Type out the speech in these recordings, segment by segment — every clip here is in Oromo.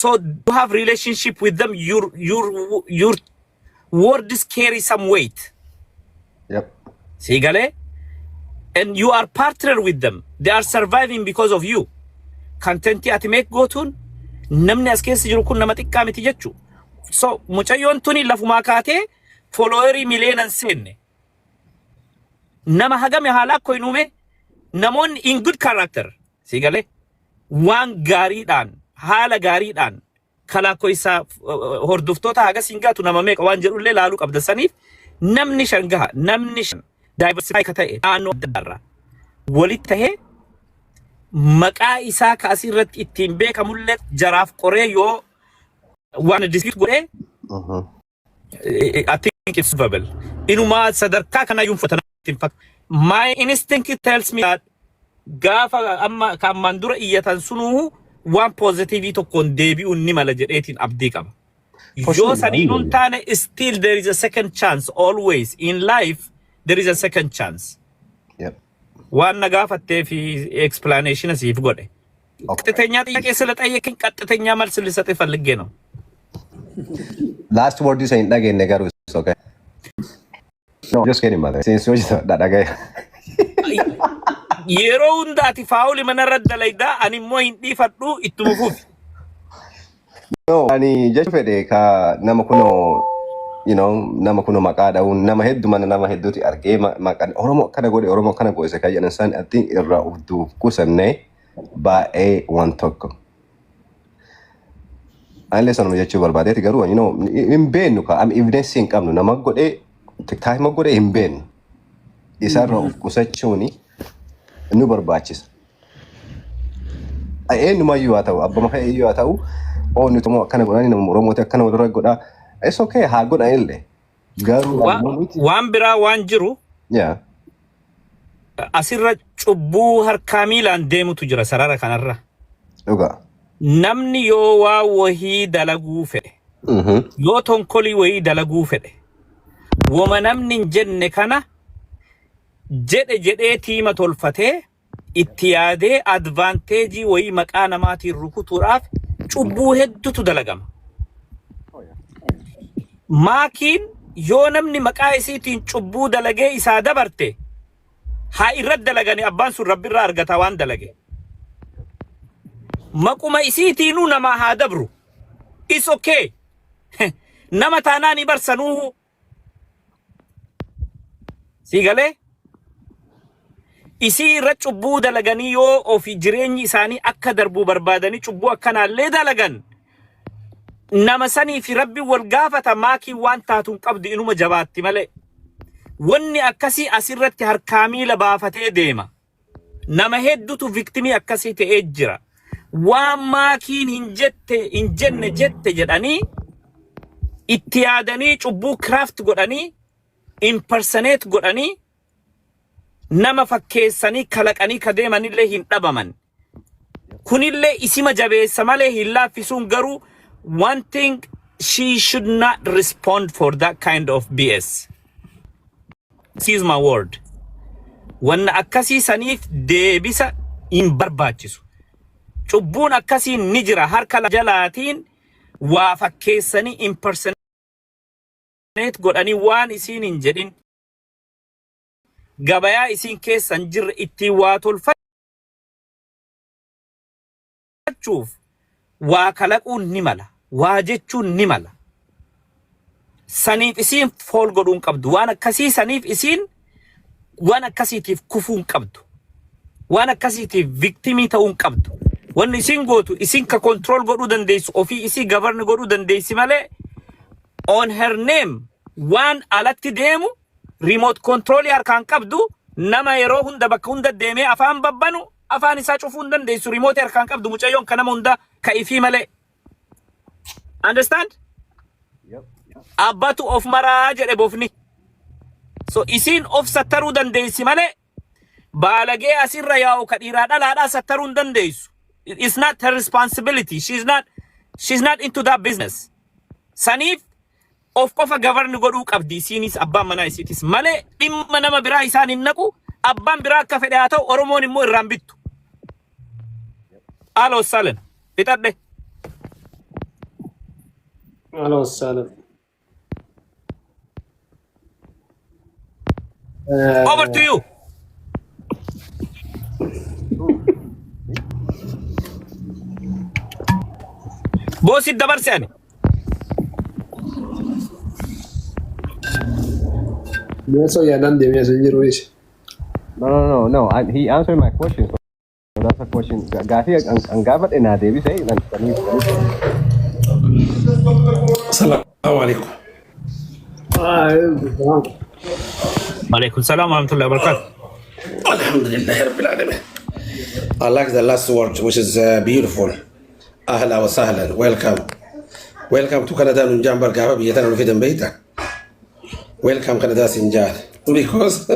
So you have relationship with them, your words carry some weight. Sii galee? And you are partner with them. They are surviving because of you. Contentii ati make gootuun namni as keessa jiru kun nama xiqqaa miti jechuu. So mucayyoon tuni lafumaa kaatee followerii miliyoonan seenne. Nama hagame haala akka hin uume, namoonni in good character, sii galee, waan gaariidhaan, haala gaariidhaan kalaakko isaa hordoftoota hagas hin gaatu, nama meeqa waan jedhullee laaluu qabda. Saniif namni shan gaha, namni shan diversify ka ta'e naannoo adda addaarraa walitti tahee maqaa isaa ka asirratti ittiin beekamullee jaraaf qoree yoo waan dispute godhee, I think it's solvable. Inumaa sadarkaa kana iyyuu fudhatan hin fakkaatu. My instinct tells me that gaafa amma ka ammaan dura iyyatan sunuu waan positive tokkoon deebi'uun ni mala jedheetiin abdii qaba. For Yoo sure, saniin hin taane, still there is a second chance. Always in life there is a second chance. Waan na gaafattee fi explanation siif godhe. ቀጥተኛ ጥያቄ ስለጠየቅኝ ቀጥተኛ መልስ ልሰጥ ፈልጌ ነው። Last word isa hin dhageenye garuu, it's okay. No, just kidding, mother. Seensi hojii dhaga'e. Yeroo hunda ati foul manarra dalaydaa, ani immoo hin dhiifadhu, ittuma fufi. No, ani jechuu fedhe ka nama kunoo nama kunoo maqaa dha'uun nama hedduu mana nama hedduuti argee maqaan Oromoo akkana godhe, Oromoo akkana godhe kan jedhan san ati irraa of duub qusannee baay'ee waan tokko. Anillee sanuma jechuu barbaadeeti, garuu hin beeknu ka am evidence hin qabnu, nama godhee TikTok godhee hin beeknu. Isarraa of qusachuuni nu barbaachisa. Eenyumayyuu haa ta'u, abbama fe'eeyyuu haa ta'u, oo nuti immoo akkana godhanii nama Oromooti akkana walirra godhaa. It's okay, haa godhan illee. Garuu ammoo nuti Waan biraa waan jiru asirra cubbuu harkaa miilaan deemutu jira sarara kanarra. Dhugaa. Namni yoo waa wahii dalaguu fedhe, yoo tonkolii wahii dalaguu fedhe, wama namni hin jenne kana jedhe jedhee tiima tolfatee itti yaadee advantage wayii maqaa namaatiin rukutuudhaaf cubbuu hedduutu dalagama. Maakiin yoo namni maqaa isiitiin cubbuu dalagee isaa dabarte haa irratti dalagani, abbaan sun rabbirraa argata waan dalage. Maquma isiitiinuu namaa haa dabru. Is okay. Nama taanaan ni barsanuu. Sii galee? Isii irra cubbuu dalaganii yoo ofii jireenyi isaanii akka darbuu barbaadanii cubbuu akkanaallee dalagan, nama sanii fi rabbi wal gaafata. Maakii waan taatuun qabdu, inuma jabaatti malee. Wanni akkasii asirratti harkaa miila baafatee deema. Nama hedduutu victimii akkasii ta'ee jira. Waan maakiin hin jette, hin jenne jette jedhanii itti yaadanii cubbuu craft godhanii, impersonate godhanii, nama fakkeessanii kalaqanii ka deemanillee hin dhabaman. Kunillee isima jabeessa malee hin laaffisuun. Garuu one thing, she should not respond for that kind of BS. Excuse my word. Wanna akkasii saniif deebisa hin barbaachisu. Cubbuun akkasii ni jira, harka jalaatiin waa fakkeessanii impersonate godhanii waan isiin hin jedhin, gabayaa isiin keessa hin jirre ittiin waa tolfachuuf waa kalaquun ni mala, waa jechuun ni mala. Saniif isiin fall godhuu hin qabdu. Waan akkasii saniif isiin waan akkasiitiif kufuu hin qabdu. Waan akkasiitiif victimii ta'uu hin qabdu. Wanni isiin gootu isiin ka control godhuu dandeessu, ofii isii govern godhuu dandeessi malee, on her name waan alatti deemu remote control harkaan qabdu. Nama yeroo hunda bakka hunda deemee afaan babbanu afaan isaa cufuu hin dandeessu. Remote harkaan qabdu mucayyoon ka nama hunda ka ifii malee. Understand? Abbatu of maraa jedhe bofni. So isiin of sattaruu dandeessi malee baalagee asirra yaa'u ka dhiiraa dhalaadhaa sattaruu hin dandeessu. It's not her responsibility. She's not into that business. Saniif of qofa govern godhuu qabdi isiinis abbaan manaa isiitis malee dhimma nama biraa isaan hin naqu. Abbaan biraa akka fedhe haa ta'u, Oromoon immoo irraan bittu. Aloo salen fixadhe. Ahlan wasahlan. Over to you. Boosit dabarse ani. Beesoo yaadaan deemee as hin jiru isa. No, no, no, no. He answered my question. So that's a question. Gaafii an gaafadhe naa deebise. السلام عليكم. Waalaikum salaam wa rahmatullahi wa barakatuh. الحمد لله رب العالمين. I like the last word, which is beautiful. أهلا وسهلا. Welcome. Welcome to Canada nun jambar gaafa biyya tana dhufe danbeeyta. Welcome Canada sinjaan. Because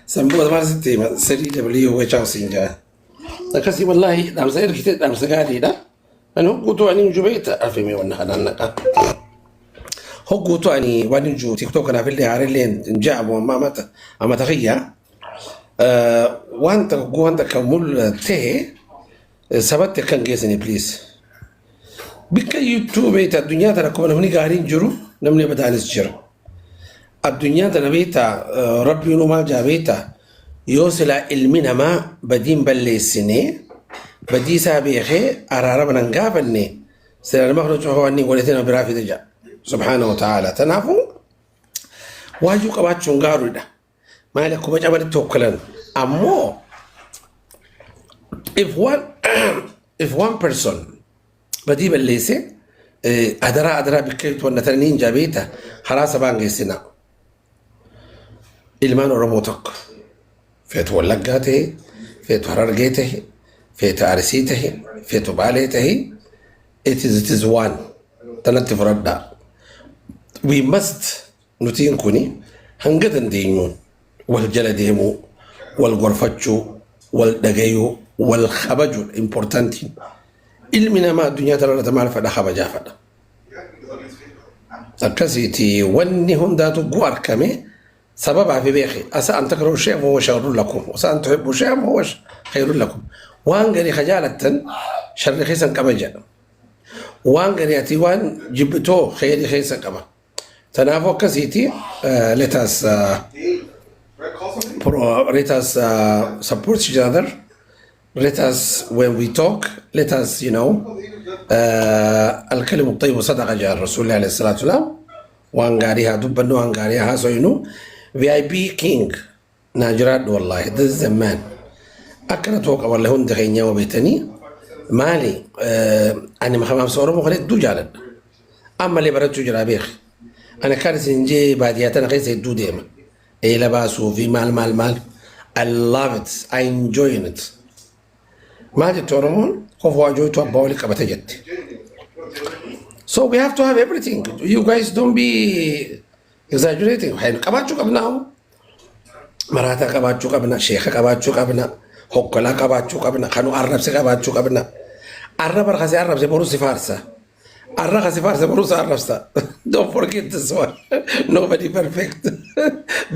sanbuuta maal sitti hima 3 W H house sinjaan. Akkasii wallaahi dhaamsa ergite dhaamsa gaariidha. Ani hogguutu ani hin jubeeta afime wanna kanaan naqa. Hogguutu ani waan hin jiru TikTok kanaaf illee haarellee hin ja'amu amma amata amata kiyya. Wanta hogguu wanta akka mul'ate sabatti akka hin geessine please. Bikka iyyuttuu beekta addunyaa tana akkuma namni gaariin jiru namni badaanis jira. Addunyaa tana beekta rabbiin uumaa jaa beekta yoo silaa ilmi namaa badiin balleessine badii isaa beekee araarama nan gaafanne silaa nama kana cufa waan inni godhate nama biraa fide jaa. Subhaanahu wa ta'ala. Tanaafuu waajuu qabaachuun gaariidha. Maali akkuma cabanitti hokkalan. Ammoo if one person badii balleesse adaraa adaraa bikka itti wanna tana niin jabeeta karaa sabaan geessina. Ilmaan Oromoo tokko feetu Wallaggaa ta'e, feetu Harargee ta'e, feetu Arsii ta'e, feetu Baalee ta'e, it is one. Tanatti fudhadhaa. We must nutiin kuni hanga dandeenyuun wal jala deemuu, wal gorfachuu, wal dhagayuu, wal kabajuudha importantiin. Ilmi namaa addunyaa tanarratti maal fedha? Kabajaa fedha. Akkasiiti wanni hundaatu gu argame sababaa fi beeki. عسى أن تكرهوا شيئا وهو شر لكم وعسى أن تحبوا شيئا وهو خير لكم. Waan garii ka jaalattan sharri keessan qaba jedha. Waan garii ati waan jibbitoo kheyrii keessa qaba. Tanaafuu akkasiiti let us support each other. Let us, when we talk, let us الكلم الطيب صدقة جاء الرسول عليه الصلاة والسلام. Waan gaarii haa dubbannu, waan gaarii haa haasofnu. VIP King naa jiraadhu, wallahi this is a man akkana ta'uu qaba. Wallahi hundi keenya yoo beektanii maali ani makamaamsa Oromoo kana hedduu jaaladha. Ammallee barachuu jira beek. Ani akkaan isin jee baadiyyaa tana keessa hedduu deema. Eela baasuu fi maal maal maal. I love it. I enjoy it. Maal jette Oromoon? Kofa waajootu abbaa walii qabate jette. So we have to have everything. You guys don't be exaggerating. Qabaachuu qabnaa. Maraataa qabaachuu qabna, sheeka qabaachuu qabna, hokkolaa qabaachuu qabna, kanu arrabse qabaachuu qabna. Arraba kasi arrabse boru si faarsa. Arra kasi faarsa boru si arrabsa. Don't forget this one. Nobody perfect.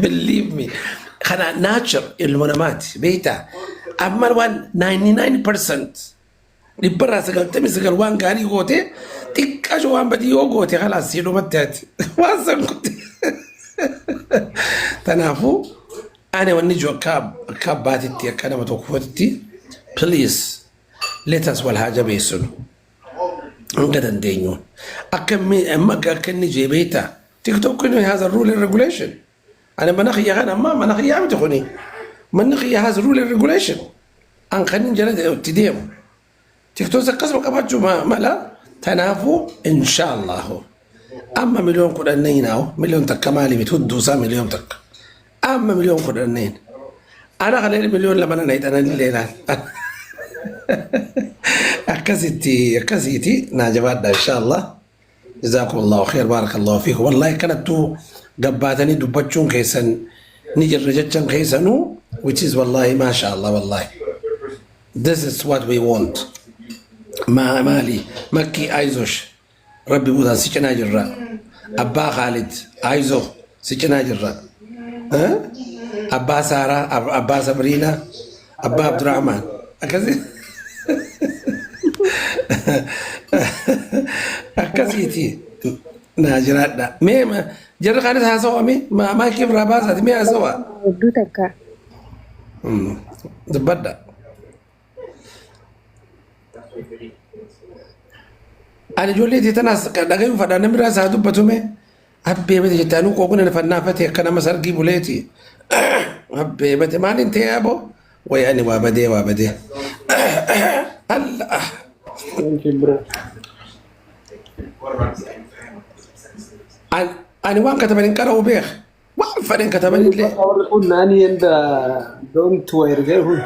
Believe me. Kana nature ilma namaati. Beektaa? Amma waan 99% 99% waan gaarii goote xiqqasho waan badii yoo goote khalaas si dhumatti ati waan san goote. Kanaafuu ani wanni jiru akka abbaatitti akka nama tokkootti, please let us wal haa jabeessinu hanga dandeenyuun. Akka inni amma akka inni jee beektaa TikTok kun has a rule and regulation. Ani mana kiyya kana amma mana kiyyaa miti kuni. Manni kiyya has rule and regulation. An kan inni jala itti deemu. TikTok akkasuma qabaachuu mala. Tanaafuu inshaallahu amma 10,000,000 1 million maali miti hudduusaa 1 million amma 10,000,000 ana kana 2 million na hidhananii ilaal akkasitti akkasiiti naa jabaadha. Inshaallah, جزاكم الله خير، بارك الله فيكم. والله kanattuu gabbaatanii dubbachuun keessan ni jirra jechan keessanuu, which is wallahi ما شاء الله. Wallahi this is what we want. Maali makki አይዞሽ rabbi buutaan si cinaa jirra. Abbaa Khaalid አይዞህ si cinaa jirra. Eh? Abbaa Saaraa, abbaa Sabriinaa, abbaa Abdurrahmaan akkasi. Akkasiiti. Naa jiraadha. Mee jarri kaanis haasawaa mee maakii irraa baasaati mee haasawaa. Hedduu takka. Dubbadha. Ani ijoollee tee tanaas dhagayuu fadhaa namni biraas haa dubbatu mee. Abbee bate jette anuu qooqna na fannaafate akka nama sargii buleeti. Abbee bate maaliin ta'e aboo? Way ani waa badee waa badee. Allah. Thank you bro. Ani waan kataban hin qara'u beek. Waan fedhan kataban illee. Warri kun naanii and don't worry jedhu.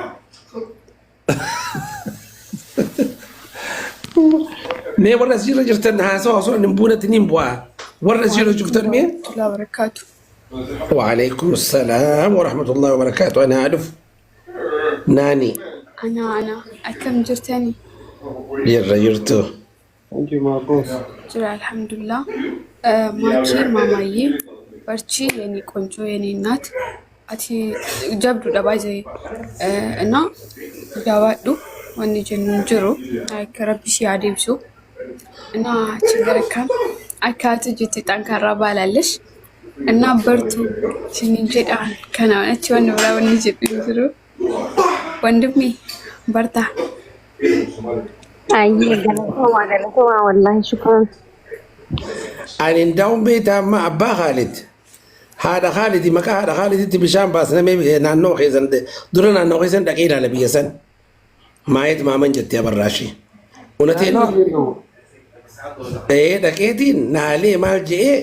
Mee warra asirra jirtan haasawa osoo hin buunetti niin bu'aa. Warra asirra jirtan mee. warahmatullahi wabarakatuh. وعليكم السلام ورحمة الله وبركاته. أنا أعرف ناني. Ana akkam jirtani? Jirra jirtu. Thank you Marcos. Jira alhamdulillah. ማኪ ማማዬ በርቺ የኔ ቆንጆ የኔ እናት ati jabduudha baay'ee እና jabaadhu wanni jennu hin jiru akka rabbi si haa deebisu እና ችግር ከም akka ati jette ጠንካራ ባላለሽ እና በርቱ isiniin jedha kana achi wanni biraa wanni jedhu hin jiru ወንድሜ በርታ። Ayyee galatoomaa galatoomaa wallaahi shukran. Ani ndaa'uun beektaa amma abbaa Khaalid. Haadha Khaalidi maqaa haadha Khaaliditti bishaan baasnamee naannoo keessan dura naannoo keessan dhaqee ilaala biyya san. Maayet maaman jettee abarraashii. Unateen Naannoo jiru. ee dhaqeetiin naalee maal je'ee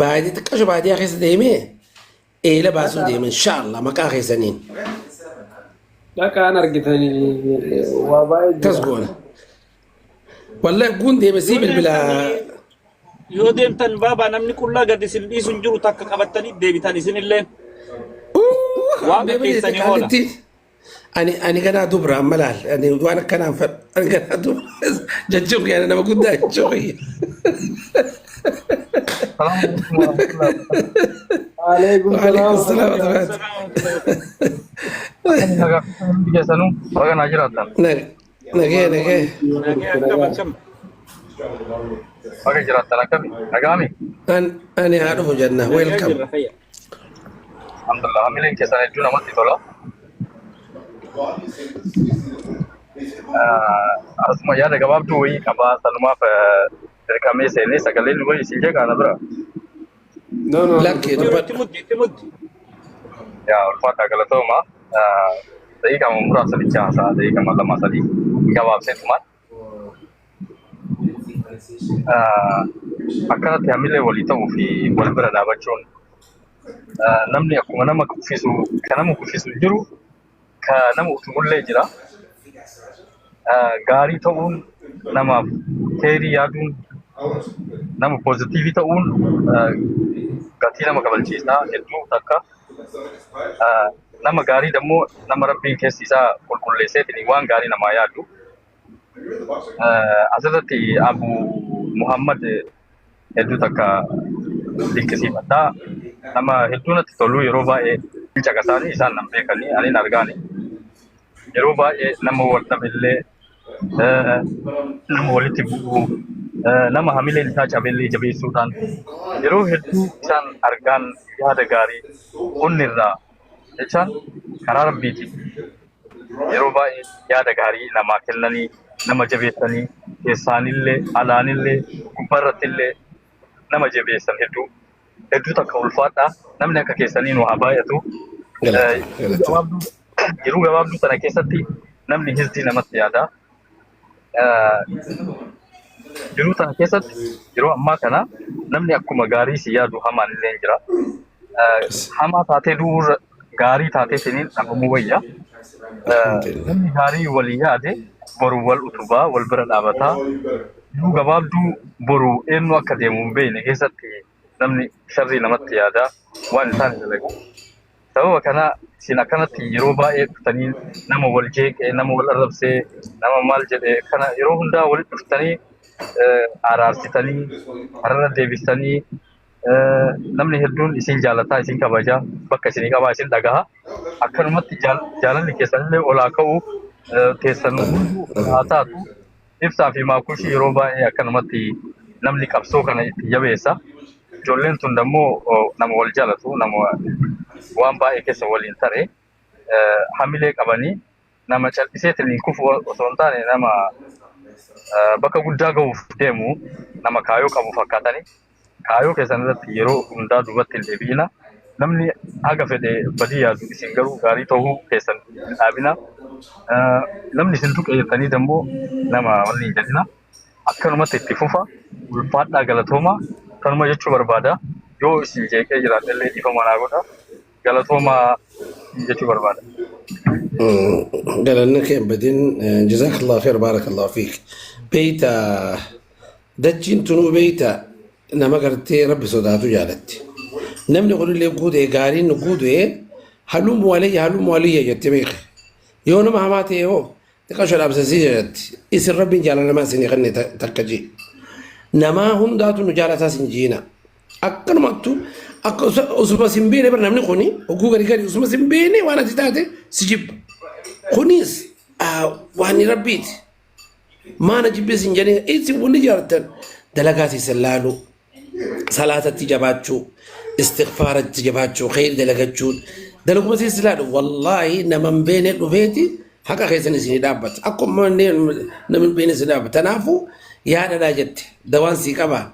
baadiyyaa xiqqasho baadiyyaa keessa deemee eela baasuu deema inshaallah maqaa keessaniin. Dhaqaan argitanii waa baay'ee Akkas jira. goona. Wallahi guun deeme sii bilbila. Yoo deemtan baabaa namni qullaa gadi isin dhiisu hin jiru takka qabattanii deebitan isinillee. Waaqa keessanii oola. Ani ani ganaa dubra amma laal ani waan akkanaan fedhu ani ganaa dubra jechuun kiyya nama guddaa jechuu kiyya. السلام عليكم ورحمة الله وبركاته. Waalaikum Waalaikum salaam. salaam wa rahmatullahi. Akkami nagaa fi hundi keessanuu baga naa jiraattan. Nagee nagee. Nagee akkam akkam. Baga jiraattan akkami nagaami. Ani haa dhufu jenna Nagaa welcome. jirra fayya. Alhamdulillah hamileen keessan hedduu namatti tola. Asuma yaada gabaabduu wayii qabaa sanumaaf dirqamee seenee sagaleen wayii isin jeeqaa na bira. No no. Lakkee Yeroo itti dubbadhu. muddi itti muddi. Yaa ulfaataa galatooma. Daqiiqama muraasa bicha haasa'a daqiiqama lama sadii gabaabseetumaan. Akkanatti hamilee walii ta'uu fi wal bira dhaabachuun namni akkuma nama kuffisu ka nama kuffisu hin jiru ka nama utubullee jira. Gaarii ta'uun namaaf keerii yaaduun nama poozitiivii ta'uun gatii nama kabalchiisa hedduu takka. Nama gaarii dammoo nama rabbiin keessi isaa qulqulleesseetiin waan gaarii namaa yaadu. Asirratti Abu Muhammad hedduu takka dinqisiifadha. Nama hedduu natti tolu yeroo baay'ee caqasaanii isaan nan beekanii ani hin argaani. Yeroo baay'ee nama wal dhabillee nama walitti bu'uu nama hamileen isaa cabellee jabeessuudhaan yeroo hedduu isaan argaan yaada gaarii onni irraa jechaan karaa rabbiiti. Yeroo baay'ee yaada gaarii namaa kennanii nama jabeessanii keessaanillee alaanillee gubbaarrattillee nama jabeessan hedduu hedduu takka ulfaadha. Namni akka keessanii nu haa baay'atu. Galatooma galatooma. Yeroo gabaabduu sana keessatti namni hizdii namatti yaada. Jiruu tana keessatti yeroo ammaa kana namni akkuma gaarii si yaadu hamaan illee jira. Hamaa taatee du'uurra gaarii taatee siniin dhabamuu wayya. Alhamdulillah. Namni gaarii walii yaade boru wal utubaa wal bira dhaabataa. Jiruu gabaabduu boru eenyu akka deemu hin beekne keessatti namni sharrii namatti yaada waan isaan dalagu. Sababa kana isin akkanatti yeroo baay'ee dhuftanii nama wal jeeqee, nama wal arrabsee, nama maal jedhee kana yeroo hundaa walitti dhuftanii araarsitanii, harara deebistanii namni hedduun isin jaalataa, isin kabajaa, bakka isinii qabaa, isin dhagaha. Akkanumatti jaalalli keessanillee olaa ka'u teessan hunduu haa taatu. Ibsaa fi maakushii yeroo baay'ee akkanumatti Namni qabsoo kana itti jabeessa. Ijoolleen tun dammoo nama wal jaalatu, nama waan baay'ee keessa waliin tare, hamilee qabanii, nama cal'iseetiin hin kufu osoo hin taane, nama bakka guddaa gahuuf deemu, nama kaayoo qabu fakkaatanii, kaayoo keessan irratti yeroo hundaa duubatti hin deebi'ina. Namni haga fedhe badii yaadu, isin garuu gaarii ta'uu keessan hin dhaabina. Namni isin tuqe jettanii dammoo nama wanni hin jedhina. Akkanumatti itti fufa. Ulfaadhaa, galatooma. Kanuma jechuu barbaada. Yoo isin jeeqee jiraadhe illee dhiifama naa godha. Galatooma jechuu barbaada. Galanni kee hin badin. Jazakallahu khair, barakallahu fiik. Beeyta, dachiin tunuu beeyta, nama gartee rabbi sodaatu jaalatti. Namni kunillee guudee gaariin guudee halumu aliyya, halumu aliyya jette beeke. Yoo nama hamaa ta'e hoo xiqqasho dhaabsasii jetti. Isin rabbiin jaalalamaa isinii kenne takka jee. Namaa hundaatu nu jaalataa sin jiina. Akkanumattu akka osuma sin beene bar, namni kuni oguu gari gari osuma sin beene waan ati taate si jibba. Kunis waan rabbiiti. Maana jibbee sin jedhee, isin wanni jaallattan dalagaa keessan laaluu, salaatatti jabaachuu, istighfaaratti jabaachuu, kheyri dalagachuun dalaguma keessa ilaalu. Wallaahi, nama hin beene dhufeeti haqa keessan isinii dhaabbata. Akkuma nama hin beene isin dhaabbata. Kanaafuu yaadadhaa jette, dawaan sii qabaa,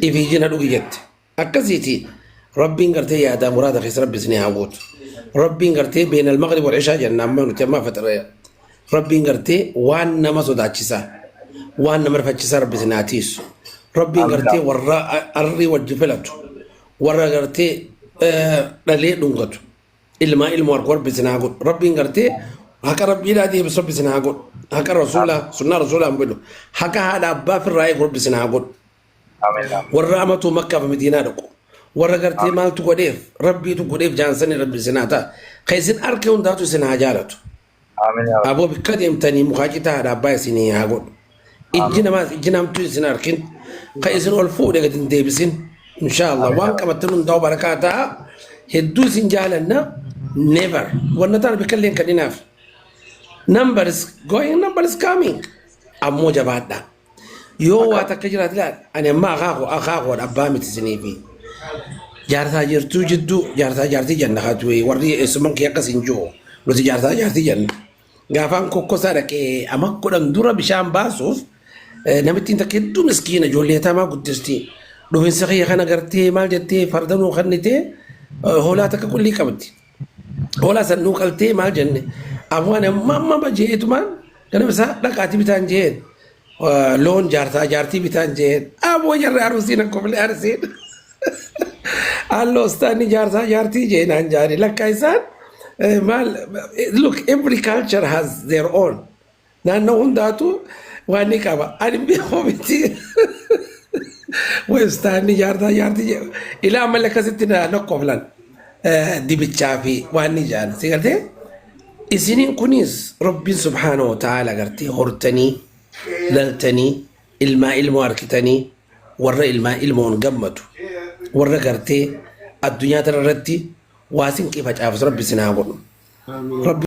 ifii jina dhugi jette. Akkasiiti rabbiin gartee yaadaa muraada keessa rabbi isinii haa guutu. Rabbiin gartee beenal maghrib wal ishaa jenna, amma nuti amma faxira. Rabbiin gartee waan nama sodaachisaa, waan nama rifachisaa rabbi isin haa tiisu. Rabbiin gartee warra arrii wajji filatu, warra gartee dhalee dhungatu, ilmaa ilmoo harku rabbi isin haa godhu. Rabbiin gartee haqa rabbiidhaa deebisu rabbi isin haa godhu. Haqa rasuulaa, sunnaa rasuulaa hin godhu. Haqa haadha abbaa firraa eegu rabbi isin haa godhu. Warra amatuu Makkaa fi Madiinaa dhaqu, warra gartee maaltu godheef, rabbiitu godheef jaansanii rabbi isin haa ta'a. Kan isin arke hundaatu isin haa jaalatu. Aboo, bikka deemtanii mukaa citaa haadha abbaa isinii haa godhu. Ijji namaas ijji namtuu isin arkin. Kan isin ol fuudhe gadi hin deebisin. Inshaallah waan qabattan hundaa'u barakaa ta'a. Hedduu isin jaalanna. Never. Wanna ta'an bikka illee hin kanninaaf. Number is going, number is coming. Ammoo jabaadha. Yoo waa takka jiraate ilaal, ani amma akaakoo akaakoodha, abbaa miti isiniifi. Jaarsaa jirtuu jidduu jaarsaa jaartii jenna, haatu warri eessumman kee akkas hin jiru, nuti jaarsaa jaartii jenna. Gaafaan kokkosaa dhaqee ama 10 dura bishaan baasuuf, namittiin takka hedduu miskiina, ijoollee tamaa guddisti. Dhufinsa kiyya kana gartee maal jettee farda nuu kennitee, hoolaa takka qullii qabdi. Hoolaa san nuu qaltee maal jenne, afaan amma amma bajeetumaan ganama isaa dhaqaatii bitaan jeen, loon jaarsaa jaartii bitaan jeen. Aboo, jarri arusiin akkuma arsiin halloo ustaanni jaarsaa jaartii jeenaan jaani lakka isaan maal. Look, every culture has their own. Naannoo hundaatu waan ni qaba. Ani beeku miti. Ustaanni jaarsaa jaartii jedhu ilaa ammallee akkasitti na lakkooflan dibichaa fi waan ni jaan si galtee. Isiniin kunis rabbiin subhaanahu wa ta'ala gartee hortanii laltanii ilmaa ilmoo harkitanii, warra ilmaa ilmoon gammadu, warra gartee addunyaa tana irratti waa sinqii facaafasu rabbi isin haa godhu. Rabbi.